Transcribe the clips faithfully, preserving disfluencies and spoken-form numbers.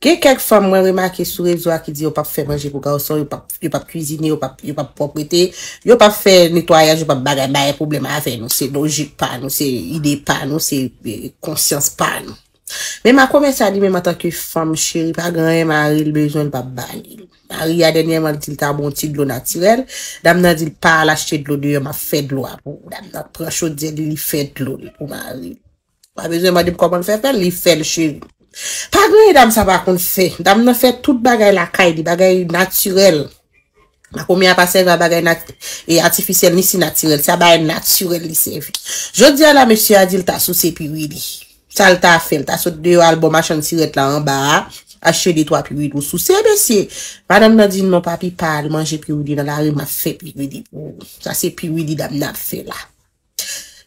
Gen kèk fanm mwen remake sou rezo a ki di yo p ap fè manje pou gason, yo p ap, yo p ap kwizine, yo p ap, yo p ap pwòprete, yo p ap fè netwayaj, yo p ap bagay, bagay pwoblèm avè nou, se lojik pa nou, se ide pa nou, se, eh, konsyans pa nou. Men Makomè sa li menm antanke fanm cheri, pa gen anyen mari l bezwen l p ap ba li. Mari a dènyèman l di l ta bon ti dlo natirèl. Dam nan di l pa al achte dlo deyò, m ap fè dlo a pou ou. Dam nan pran chodyè li, li fè dlo li pou mari l. Pa bezwen mande m kòman l fè fè l, li fè l cheri. Pa gen anyen dam sa pa konn fè. Dam nan fè tout bagay lakay li, bagay natirèl. Makomè a pa sèvi a bagay nat-, e atifisyèl ni sinatirèl. Se a bagay natirèl li sèvi. Jodi a la, mesye a di l ta souse piwili. Sa l ta fè, l ta sot deyò al bò machann sirèt la anba a, achte de twa piwili pou souse, mesye. Madanm nan di non, papi, pa al manje piwili nan lari, m ap fè piwili pou ou. Sa se piwili dam nan ap fè la.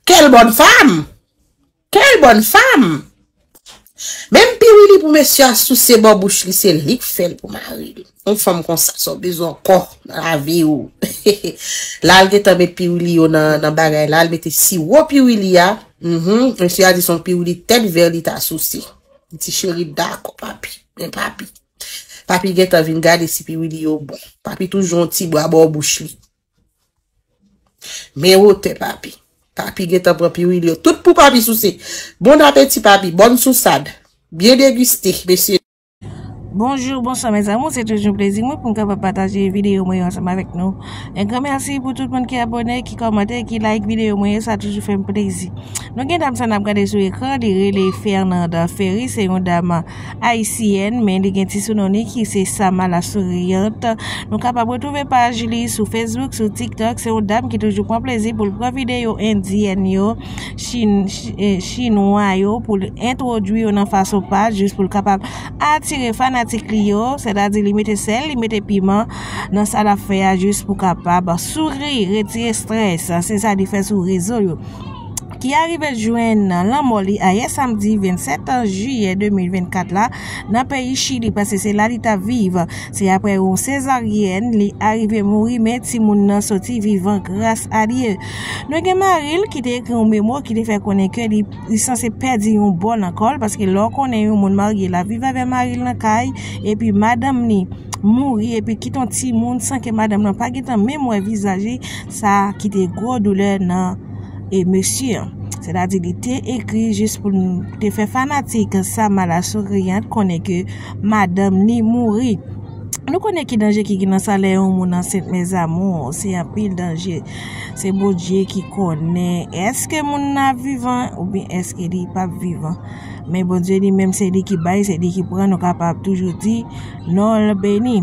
Quelle bonne femme! Quelle bonne femme! Menm piwili pou mesye a souse bò bouch li, se li k fè l pou mari l. Yon fanm konsa, sa w bezwen ankò nan lavi w? La, l gentan met piwili yo nan, nan bagay la, l mete siwo piwili a. Mhm. Mesye a di se yon piwili tèt vè li ta souse. Li di, cheri, dakò, papi. Men papi. Papi gentan vin gade si piwili yo bon. Papi toujou yon ti bwa bò bouch li. Men wotè papi. Papi gentan pran piwili yo. Tout pou papi souse. Bon apeti papi. Bòn sousad. Byen degiste, mesye. Bonjou, bonswa, mes amours. Se toujou yon plezi mwen pou m kapab pataje videyo mwen yo ansanm avèk nou. Un grand merci pou tout moun ki abòne, ki kòmante, ki like videyo mwen yo. Sa toujou fè m plezi. Nou gen dam sa n ap gade sou ekran, li rele Fernanda Ferry. Se yon dam ayisyèn, men li gen ti sounon li ki se Sama la Souriante. Nou kapab retwouve paj li sou Facebook, sou TikTok. Se yon dam ki toujou pran plezi pou l pran videyo endyèn yo, chin-, chi-, eh, chinwa yo, pou l entwodui yo nan fason pa l, jis pou l kapab atire fanatik li yo, sètadi li mete sèl, li mete piman nan sa l ap fè a, jis pou kapab souri, retire estrès. Se sa li fè sou rezo yo. Ki arive jwenn lanmò li ayè samdi vennsèt jiyè de mil vennkat la nan peyi Chili, paske se la li t ap viv. Se aprè yon sezaryèn li arive mouri, men timoun nan soti vivan gras a Dye. Nou gen mari l ki te ekri yon memo ki te fè konnen ke li, li sanse pèdi yon bò nan kò l, paske lè w konnen yon moun marye l ap viv avè mari l nan kay, epi madanm li mouri, epi kite yon timoun san ke madanm nan pa gentan menm wè vizaj li, sa kite gwo doulè nan e mesye an. Sètadi li te ekri jis pou l te fè fanatik Sama la Souriante konnen ke madanm li mouri. Nou konnen ki danje ki gen nan sa lè yon moun ansent, mes amours, se anpil danje. Se Bondye ki konnen èske moun nan ap vivan oubyen èske li p ap vivan. Men Bondye li menm se li ki bay, se li ki pran, nou kapab toujou di non l beni.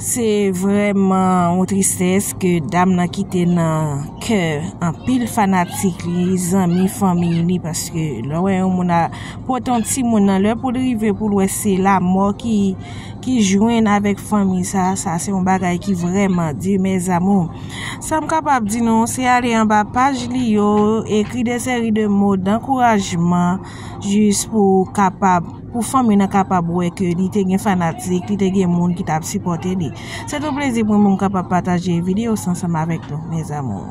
Se vrèman yon tristès ke dam nan kite nan kè anpil fanatik li, zanmi, fanmi li, paske lè w wè yon moun a pote yon timoun nan lè pou l rive pou l wè se lanmò ki, ki jwenn avèk fanmi sa, sa se yon bagay ki vrèman di, mes amours. Sa m kapab di nou, se ale anba paj li yo, ekri de seri de mo dankourajman, jis pou kapab, pou fanmi nan kapab wè ke li te gen fanatik, li te gen moun ki t ap sipòte li. Se yon plezi pou mwen m kapab pataje videyo sa ansanm avèk nou, mes amours.